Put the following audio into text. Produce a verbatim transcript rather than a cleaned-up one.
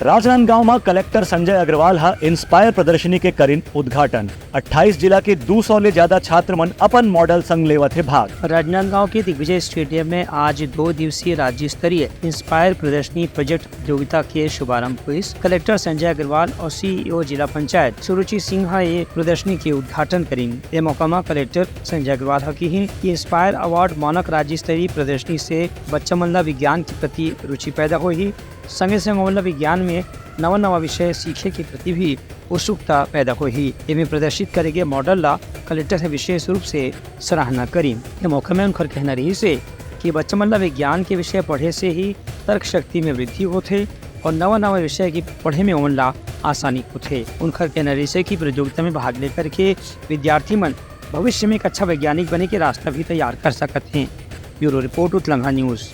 राजनांदगांव म कलेक्टर संजय अग्रवाल ह इंस्पायर प्रदर्शनी के करिन उद्घाटन। अट्ठाईस जिला के दू सौ ले ज्यादा छात्र मन अपन मॉडल संग लेवत हे भाग। राजनांदगांव के दिग्विजय स्टेडियम में आज दो दिवसीय राज्य स्तरीय इंस्पायर प्रदर्शनी प्रोजेक्ट प्रतियोगिता के शुभारंभ हुई। कलेक्टर संजय अग्रवाल और सीईओ जिला पंचायत सुरुचि सिंह ह ये प्रदर्शनी के उद्घाटन करिन। ये मौका म कलेक्टर संजय अग्रवाल ह किहिन कि इंस्पायर अवार्ड मानक राज्य स्तरीय प्रदर्शनी से बच्चा मन ला विज्ञान के प्रति रुचि पैदा होही, संगे संग ओमन ला विज्ञान में नवा नवा विषय सीखे के प्रति भी उत्सुकता पैदा होही। एमे प्रदर्शित करे गे मॉडल ला कलेक्टर ह विशेष रूप से सराहना करिन। ये मौका में उनकर कहना रहिस हे कि बच्चा मन ला विज्ञान के विषय पढ़े से ही तर्क शक्ति में वृद्धि होथे और नवा नवा विषय के पढ़े में ओमन ला आसानी होथे। उनकर कहना रहिस हे कि प्रतियोगिता में भाग लेकर के विद्यार्थी मन भविष्य में एक अच्छा वैज्ञानिक बने के रास्ता भी तैयार कर सकत हैं। Bureau report, Utlangha news.